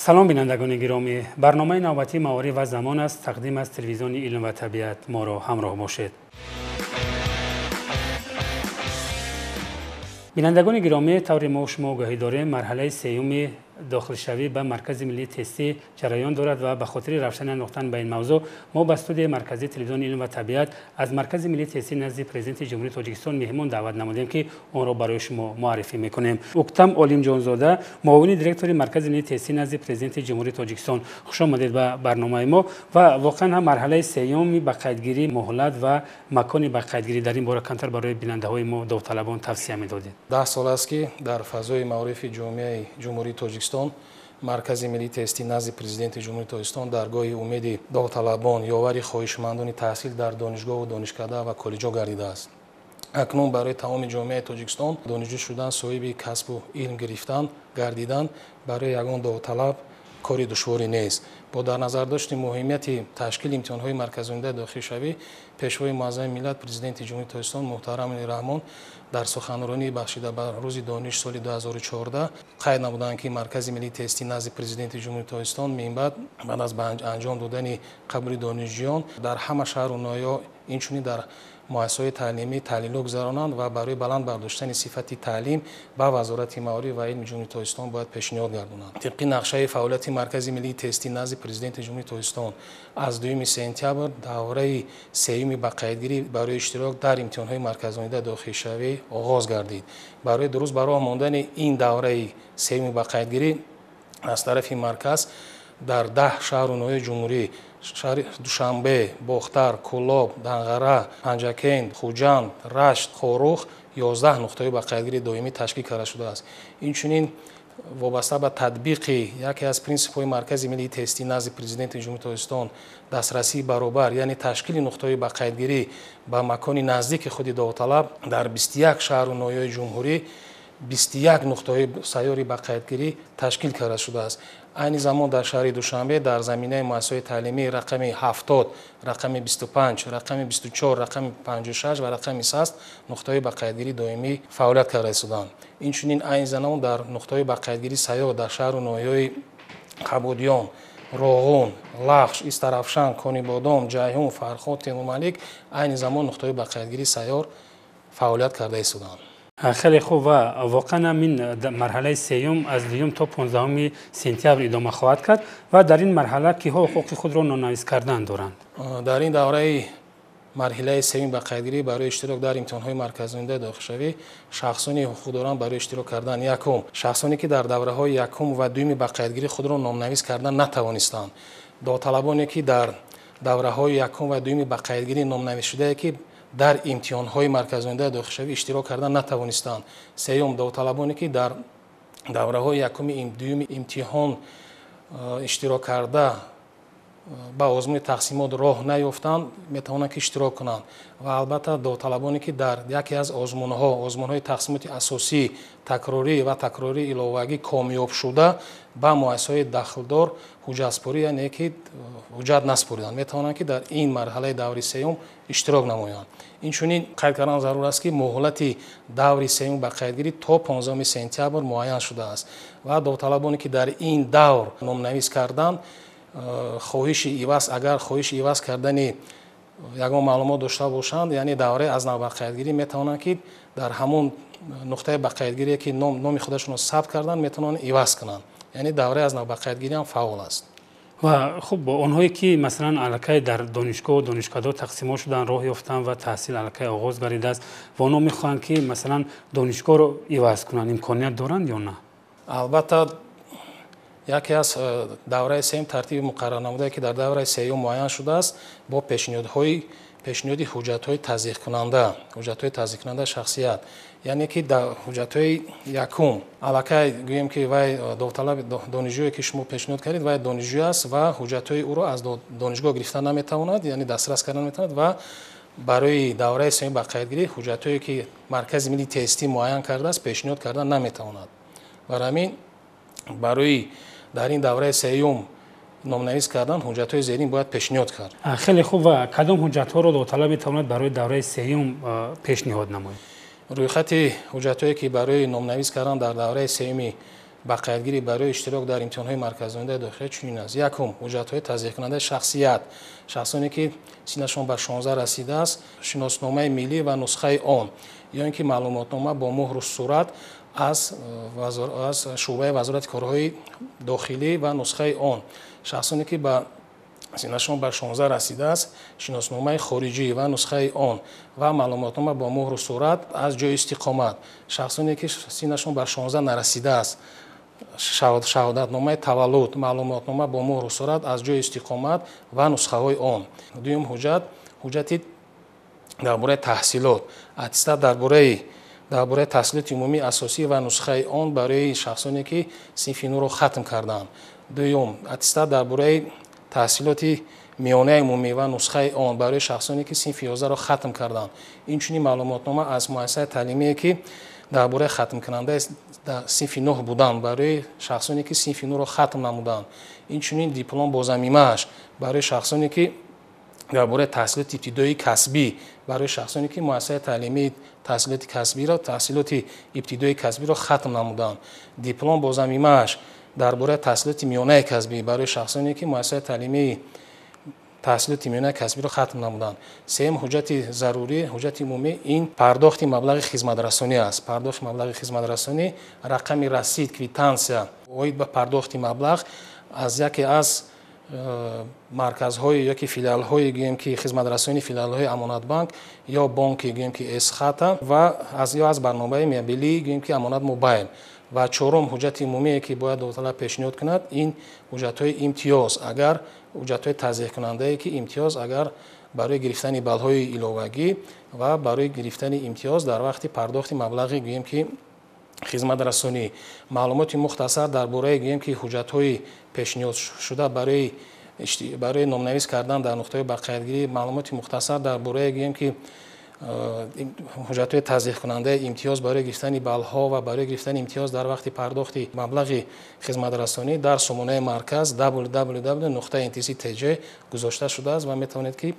Салом, бинандагони гиромӣ. Барномаи навбатии «Маориф ва замон» аст, тақдим аз телевизиони «Илм ва табиат». Моро ҳамроҳ бошед. Бинандагони гиромӣ, тавре мо шумо огаҳӣ дорем, марҳалаи сеюми дохилшавӣ ба Маркази миллии тестӣ ҷараён дорад ва ба хотири равшан андохтан ба ин мавзӯъ мо ба студияи марказии телевизиони «Илм ва табиат» аз Маркази миллии тестӣ назди Президенти Ҷумҳурии Тоҷикистон меҳмон даъват намудем, ки онро барои шумо муаррифӣ мекунем. Уктам Олимҷонзода, муовини директори Маркази миллии тестӣ назди Президенти Ҷумҳурии Тоҷикистон. Хуш омадед ба барномаи мо. Ва воқеан ҳам марҳалаи сеюми ба қайдгирӣ, муҳлат ва макони ба қайдгирӣ, дар ин бора камтар барои бинандаҳои мо, довталабон, тавсия медодед. 10 сол аст, ки дар фазои маорифи ҷомеаи Ҷумҳурии Тоҷикистон Маркази миллии тестӣ назди Президенти Ҷумҳурии Тоҷикистон даргоҳи умеди довталабон, ёвари хоҳишмандони таҳсил дар донишгоҳу донишкада ва коллеҷҳо гардидааст. Акнун барои тамоми ҷомеаи Тоҷикистон донишҷӯ шудан, соҳиби касбу илм гирифтан гардидан барои ягон довталаб кори душворӣ нест. Бо дар назардошти муҳимияти ташкили имтиҳонҳои марказонидаи дохилшавӣ, Пешвои муаззами миллат, Президенти Ҷумҳурии Тоҷикистон муҳтарам Эмомалӣ Раҳмон дар суханронии бахшида ба Рӯзи дониш соли 2014 қайд намуданд, ки Маркази миллии тестӣ назди Президенти Ҷумҳурии Тоҷикистон минбаъд, баъд аз ба анҷом додани қабули донишҷӯён, дар ҳама шаҳру ноҳияҳо, инчунин дар муассисаҳои таълимӣ таҳлилҳо гузаронанд ва барои баланд бардоштани сифати таълим ба Вазорати маориф ва илми Ҷумҳурии Тоҷикистон бояд пешниҳод гардонанд. Тибқи нақшаи фаъолияти Маркази миллии тестӣ назди Президенти Ҷумҳурии Тоҷикистон, аз 2 сентябр давраи сеюми ба қайдгирӣ барои иштирок дар имтиҳонҳои марказонидаи дохилшавӣ оғоз гардид. Барои дуруст ба роҳ мондани ин давраи сеюми ба қайдгирӣ аз тарафи марказ дар 10 шаҳру ноҳияи ҷумҳурӣ: шаҳри Душанбе, Бохтар, Кӯлоб, Данғара, Панҷакент, Хуҷанд, Рашт, Хоруғ 11 нуқтаҳои ба қайдгирии доимӣ ташкил карда шудааст. Инчунин, вобаста ба татбиқи яке аз принсипҳои Маркази миллии тестӣ назди Президенти Ҷумҳурии Тоҷикистон, дастрасии баробар, яъне ташкили нуқтаҳои ба қайдгирӣ ба макони наздики худи довталаб, дар 21 шаҳру ноҳияҳои ҷумҳурӣ 21 нуқтаҳои сайёри ба қайдгирӣ ташкил карда шудааст. Айни замон дар шаҳри Душанбе дар заминаи муассисаҳои таълимӣ рақами 70, рақами 25, рақами 24, рақами 56 ва рақами 60 нуқтаҳои ба қайдгирии доимӣ фаъолият карда истоданд. Инчунин, айни замон дар нуқтаҳои ба қайдгирии сайёр дар шаҳру ноҳияҳои Қабудиён, Роғун, Лахш, Истаравшан, Конибодом, Ҷайҳун, Фархор, Темурмалик айни замон нуқтаҳои ба қайдгирии сайёр фаъолият карда истоданд. Хеле хуб. Ва воқеан ҳам ин марҳалаи сеюм аз 2 то 15 сентябр идома хоҳад кард. Ва дар ин марҳала киҳо ҳуқуқи худро номнавис кардан доранд? Дар ин давраи марҳилаи сеюм ба қайдгирӣ барои иштирок дар имтиҳонҳои марказонидаи дохилшавӣ шахсоне ҳуқуқ доранд барои иштирок кардан: якум, шахсоне ки дар давраҳои якум ва дуюми ба қайдгирӣ худро номнавис кардан натавонистанд, довталабоне ки дар давраҳои якум ва дуюми ба қайдгирӣ номнависшудае, ки дар имтиҳонҳои марказонидаи дохилшавӣ иштирок кардан натавонистанд; сеюм, довталабоне ки дар давраҳои якуми дуюми имтиҳон иштирок карда, ба озмуни тақсимот роҳ наёфтанд, метавонанд ки иштирок кунанд ва албатта, довталабоне ки дар яке аз озмунҳо, озмунҳои тақсимоти асосӣ, такрорӣ ва такрории иловагӣ комёб шуда, ба муассисаҳои дахлдор ҳуҷҷатсупорӣ, яъне ки ҳуҷҷат насупориданд, метавонанд ки дар ин марҳалаи даври сеюм иштирок намоянд. Инчунин, қайд кардан зарур аст, ки муҳлати даври сеюм ба қайдгирӣ то 15 сентябр муайян шудааст ва довталабоне ки дар ин давр номнавис карданд, хоҳиши иваз, агар хоҳиши иваз кардани ягон маълумот дошта бошанд, яъне давраи аз нав ба қайдгирӣ, метавонанд ки дар ҳамон нуқтаи ба қайдгирие ки номи худашонро сабт карданд, метавонанд иваз кунанд, яъне давраи аз нав ба қайдгирӣ ҳам фаъол аст. Ва хуб, онҳое ки масалан аллакай дар донишгоҳу донишкадо тақсимот шуданд, роҳ ёфтанд ва таҳсил аллакай оғоз гардидааст ва онҳо мехоҳанд ки масалан донишгоҳро иваз кунанд, имконият доранд ё на? Албатта, яке аз давраи сеюм тартиби муқаррарнамудае, ки дар давраи сеюм муайян шудааст, бо пешниҳоди ҳуҷҷатҳои таздиқкунанда, ҳуҷҷатҳои таздиқкунандаи шахсият, яъне ки дар ҳуҷҷатҳои якум аллакай, гӯем ки вай довталаб, донишҷӯе ки шумо пешниҳод кардед, вай донишҷӯ аст ва ҳуҷҷатҳои ӯро аз донишгоҳ гирифта наметавонад, яъне дастрас карда наметавонад ва барои давраи сеюм ба қайдгирӣ ҳуҷҷатҳое ки Маркази миллии тестӣ муайян кардааст, пешниҳод карда наметавонад. Барои ҳамин, барои дар ин давраи сеюм номнавис кардан ҳуҷҷатҳои зерин бояд пешниҳод кард. Хеле хуб. Ва кадом ҳуҷҷатҳоро довталаб метавонад барои давраи сеюм пешниҳод намояд? Рӯйхати ҳуҷҷатҳое ки барои номнавис кардан дар давраи сеюми ба қайдгирӣ барои иштирок дар имтиҳонҳои марказонидаи дохилӣ чунин аст. Якум, ҳуҷҷатҳои таздиқкунандаи шахсият. Шахсоне ки синнашон ба 16 расидааст, шиносномаи миллӣ ва нусхаи он, ё ин ки маълумотнома бо муҳру сурат аз шӯъбаи вазорати корҳои дохилӣ ва нусхаи он. Шахсоне ки ба синнашон ба 16 расидааст, шиносномаи хориҷӣ ва нусхаи он ва маълумотнома бо муҳру сурат аз ҷои истиқомат. Шахсоне ки синнашон ба 16 нарасидааст, шаҳодатномаи таваллуд, маълумотнома бо муҳру сурат аз ҷои истиқомат ва нусхаҳои он. Дуюм ҳуҷҷат, ҳуҷҷати дар бораи таҳсилот, аттестат дар бораи таҳсилоти умумии асосӣ ва нусхаи он барои шахсоне ки синфи нӯҳро хатм карданд. Дуюм, аттестат дар бораи таҳсилоти миёнаи умумӣ ва нусхаи он барои шахсоне ки синфи 11-ро хатм карданд. Инчунин маълумотнома аз муассисаи таълимие ки дар бораи хатмкунандаи синфи 9 буданд барои шахсоне ки синфи 9-ро хатм намуданд. Инчунин диплом бо замимааш барои шахсоне ки дар бораи таҳсилоти ибтидоии касбӣ, барои шахсоне ки муассисаи таълимии таҳсилоти касбиро, таҳсилоти ибтидоии касбиро хатм намуданд. Диплом бо замимааш дар бораи таҳсилоти миёнаи касбӣ барои шахсоне ки муассисаи таълимии таҳсилоти миёнаи касбиро хатм намуданд. Сеюм ҳуҷҷати зарурӣ, ҳуҷҷати умумӣ ин пардохти маблағи хизматрасонӣ аст. Пардохти маблағи хизматрасонӣ, рақами расид, квитансия оид ба пардохти маблағ аз яке аз марказҳои ёки филиалҳои гӯем ки хизматрасонии филиалҳои Амонатбанк ё бонки гӯем ки Эсхата ва ё аз барномаи мобилии гӯем ки Амонат Мобайл. Ва чорум ҳуҷҷати умумие ки бояд довталаб пешниҳод кунад ин ҳуҷҷатҳои имтиёз, агар ҳуҷҷатҳои таздиқкунандае ки имтиёз агар барои гирифтани баллҳои иловагӣ ва барои гирифтани имтиёз дар вақти пардохти маблағи гӯем ки хизматрасонӣ. Маълумоти мухтасар дар бораи гӯем ки ҳуҷҷатҳои пешниҳодшуда барои номнавис кардан дар нуқтаҳои бақайдгирӣ, маълумоти мухтасар дар бораи гӯем ки ҳуҷҷатҳои таздиқкунандаи имтиёз барои гирифтани баллҳо ва барои гирифтани имтиёз дар вақти пардохти маблағи хизматрасонӣ дар сомонаи марказ www.ntc.tj гузошта шудааст ва метавонед ки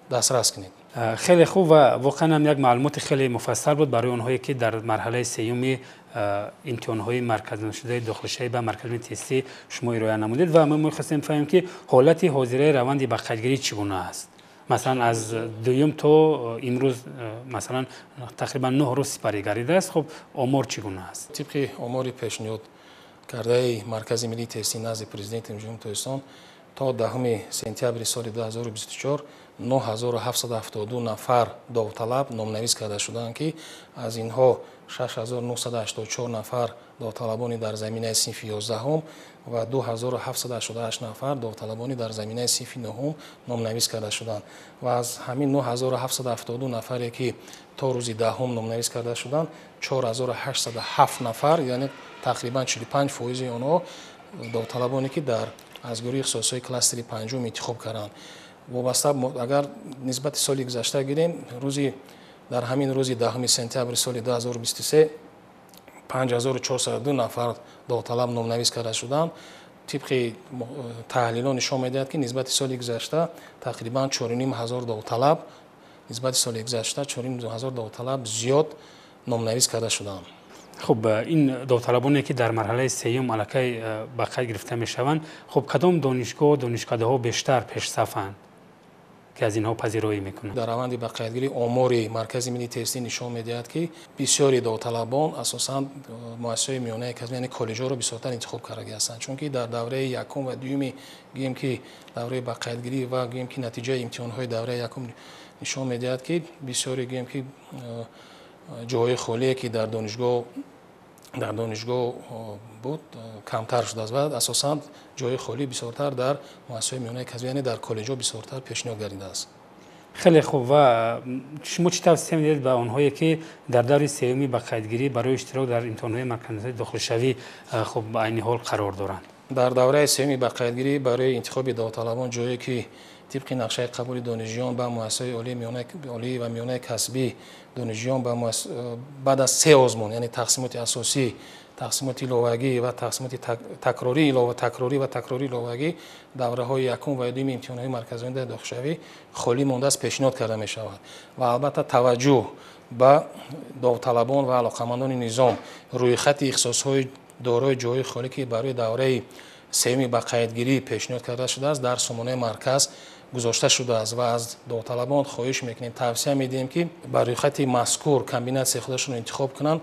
дастрас кунед. Хеле хуб ва воқеан ҳам як маълумоти хеле муфассал буд барои онҳое ки дар марҳалаи сеюми имтиҳонҳои марказшудаи дохилшавӣ ба маркази тестӣ шумо ироа намудед ва мо мехостем фаҳмем ки ҳолати ҳозираи раванди бақайдгирӣ чӣ гуна аст. Масалан аз дуюм то имрӯз масалан тақрибан 9 рӯз сипарӣ гардидааст. Хуб, омор чӣ гуна аст? Тибқи омори пешниҳод кардаи Маркази миллии тестӣ назди Президенти Ҷумҳурии Тоҷикистон то 10 сентябри соли 2024 9772 нафар довталаб номнавис карда шуданд ки аз инҳо 6984 нафар довталабони дар заминаи синфи 11 ва 2788 нафар довталабони дар заминаи синфи 9 номнавис карда шуданд. Ва аз ҳамин 9772 нафаре ки то рӯзи 10 номнавис карда шуданд, 4807 нафар, яъне тақрибан 45% онҳо довталабоне ки дар аз гурӯҳи ихтисосҳои кластери 5 интихоб карданд. Вобаста агар нисбати соли гузашта гирем, дар ҳамин рӯзи 10 сентябри соли 2023 5402 нафар довталаб номнавис карда шуданд. Тибқи таҳлилҳо нишон медиҳад ки нисбати соли гузашта тақрибан 4500 довталаб, нисбати соли гузашта 4500 довталаб зиёд номнавис карда шуданд. Хуб, ин довталабоне ки дар марҳалаи сеюм аллакай ба қайд гирифта мешаванд, хуб кадом донишгоҳ, донишкадаҳо бештар пешсафанд ки аз инҳо пазироӣ мекунанд? Дар раванди бақайдгирӣ омори Маркази миллии тестӣ нишон медиҳад ки бисёри довталабон асосан муассисаҳои миёнаи касбӣ, яъне коллеҷҳоро бисёртар интихоб кардаги ҳастанд, чунки дар давраи якум ва дуюми гӯем ки давраи бақайдгирӣ ва гӯем ки натиҷаи имтиҳонҳои давраи якум нишон медиҳад ки бисёри гӯем ки ҷойҳои холие ки дар донишгоҳ буд камтар шудааст ва асосан ҷойи холӣ бисёртар дар муассисаҳои миёнаи касбӣ, яъне дар коллеҷҳо бисёртар пешниҳод гардидааст. Хеле хуб. Ва шумо чӣ тавсия медиҳед ба онҳое ки дар даври сеюми бақайдгирӣ барои иштирок дар имтиҳонҳои марказии дохилшавӣ хуб айни ҳол қарор доранд? Дар давраи сеюми бақайдгирӣ барои интихоби довталабон ҷое ки тибқи нақшаи қабули донишҷӯён ба муассисаҳои олӣ ва миёнаи касбӣ донишҷӯён баъд аз се озмун, яъне тақсимоти асосӣ, тақсимоти иловагӣ ва тақсимоти такрорӣ ва такрорӣ иловагӣ давраҳои якум ва дуюми имтиҳонҳои марказии дохилшавӣ холӣ мондааст пешниҳод карда мешавад. Ва албатта таваҷҷӯҳ ба довталабон ва алоқамандони низом рӯйхати ихтисосҳои дорои ҷойи холӣ, ки барои давраи сеюми ба қайдгирӣ пешниҳод карда шудааст, дар сомонаи марказ гузошта шудааст ва аз довталабон хоҳиш мекунем, тавсия медиҳем, ки ба рӯйхати мазкур комбинатсияи худашонро интихоб кунанд,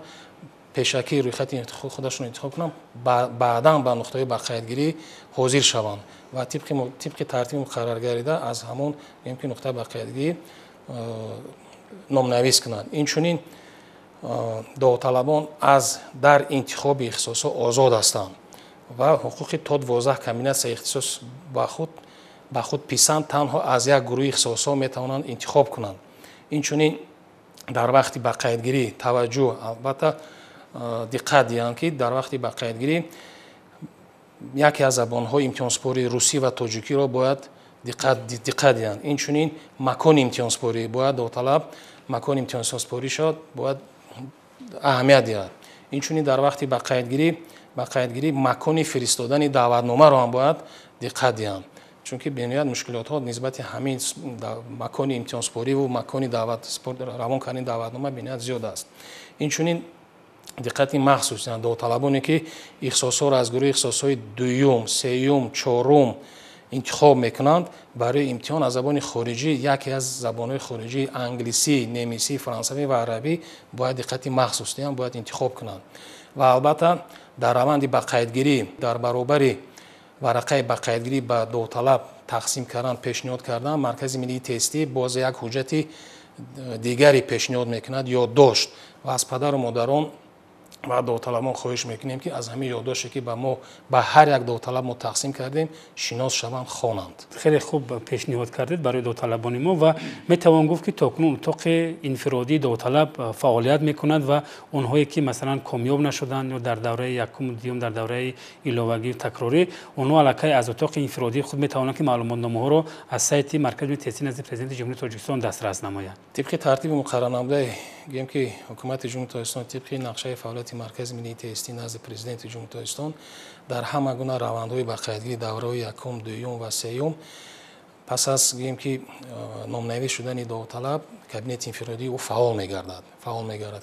пешакии рӯйхати худашонро интихоб кунанд, баъдан ба нуқтаҳои ба қайдгирӣ ҳозир шаванд ва тибқи тартиби муқарраргардида аз ҳамон ки нуқтаи ба қайдгирӣ номнавис кунанд. Инчунин довталабон аз дар интихоби ихтисосҳо озод ҳастанд ва ҳуқуқи то 12 комбинатсияи ихтисос ба худ писанд танҳо аз як гурӯҳи ихтисосҳо метавонанд интихоб кунанд. Инчунин дар вақти ба қайдгирӣ таваҷҷӯҳ, албатта диққат диҳанд, ки дар вақти ба қайдгирӣ яке аз забонҳои имтиҳонсупории русӣ ва тоҷикиро бояд диққат диҳанд. Инчунин макони имтиҳонсупорӣ бояд довталаб макони имтиҳонсупорӣ шавад, бояд аҳамият диҳад. Инчунин дар вақти ба қайдгирӣ макони фиристодани даъватномаро ҳам бояд диққат диҳанд, чунки бениҳоят мушкилотҳо нисбати ҳамин макони имтиҳонсупориву макони равон кардани даъватнома бениҳоят зиёд аст. Инчунин диққати махсус диҳанд довталабоне, ки ихтисосҳоро аз гурӯҳи ихтисосҳои дуюм, сеюм, чорум интихоб мекунанд, барои имтиҳон аз забони хориҷӣ яке аз забонҳои хориҷӣ англисӣ, немисӣ, франсавӣ ва арабӣ бояд диққати махсус диҳанд, бояд интихоб кунанд. Ва албатта дар раванди ба қайдгирӣ дар баробари варақаи ба қайдгирӣ ба довталаб тақсим кардан, пешниҳод кардан, Маркази миллии тестӣ боз як ҳуҷҷати дигаре пешниҳод мекунад, ёддошт, ва аз падару модарон ва довталабон хоҳиш мекунем, ки аз ҳамин ёддоште, ки ба мо ба ҳар як довталаб мо тақсим кардем, шинос шаванд, хонанд. Хеле хуб пешниҳод кардед барои довталабони мо ва метавон гуфт, ки то кунун утоқи инфиродии довталаб фаъолият мекунад ва онҳое, ки масалан комёб нашуданд ё дар давраи якуму дуюм, дар давраи иловагӣ такрорӣ, онҳо аллакай аз утоқи инфиродии худ метавонанд, ки маълумотномаҳоро аз сайти Маркази тестӣ назди Президенти Ҷумҳурии Тоҷикистон дастрас намоянд. Тибқи тартиби муқаррарнамудаи гӯем, ки Ҳукумати Ҷумҳурии Тоҷикистон тибқи нақшаи фаъолияти Маркази миллии тестӣ назди Президенти Ҷумҳурии Тоҷикистон дар ҳама гуна равандҳои ба қайдгирӣ давраҳои якум, дуюм ва сеюм пас аз гӯем, ки номнавис шудани довталаб кабинети инфиродии ӯ фаъол мегардад.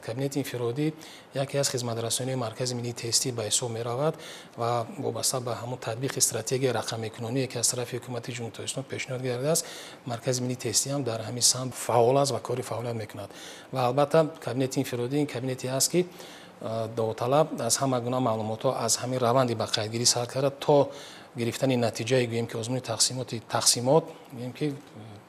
Кабинети инфиродӣ яке аз хизматрасонии Маркази миллии тестӣ ба ҳисоб меравад ва вобаста ба ҳамон татбиқи стратегияи рақамикуноние, ки аз тарафи Ҳукумати Ҷумҳурии Тоҷикистон пешниҳод гардидааст, Маркази миллии тестӣ ҳам дар ҳамин самт фаъол аст ва кори фаъолият мекунад. Ва албатта кабинети инфиродӣ ин кабинете аст, ки довталаб аз ҳама гуна маълумотҳо аз ҳамин раванди ба қайдгирӣ сар карда то гирифтани натиҷаи гӯем, ки озмуни тақсимот гӯем, ки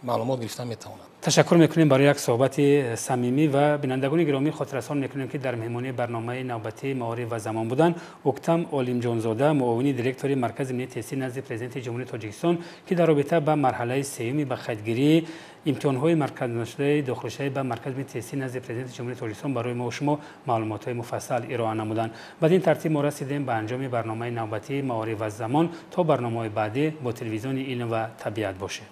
маълумот гирифтан метавонад. Ташаккур мекунем барои як суҳбати самимӣ ва бинандагони гиромӣ хотиррасон мекунем, ки дар меҳмонии барномаи навбатии Маориф ва замон буданд Уктам Олимҷонзода, муовини директори Маркази миллии тестӣ назди Президенти Ҷумҳурии Тоҷикистон, ки дар робита ба марҳалаи сеюми ба қайдгирии имтиҳонҳои марказнашудаи дохилшавӣ ба Маркази миллии тестӣ назди Президенти Ҷумҳурии Тоҷикистон барои мо шумо маълумотҳои муфассал ироа намуданд. Бад ин тартиб мо расидем ба анҷоми барномаи навбатии Маориф ва замон. То барномаҳои баъдӣ бо телевизиони Илм ва табиат бошед.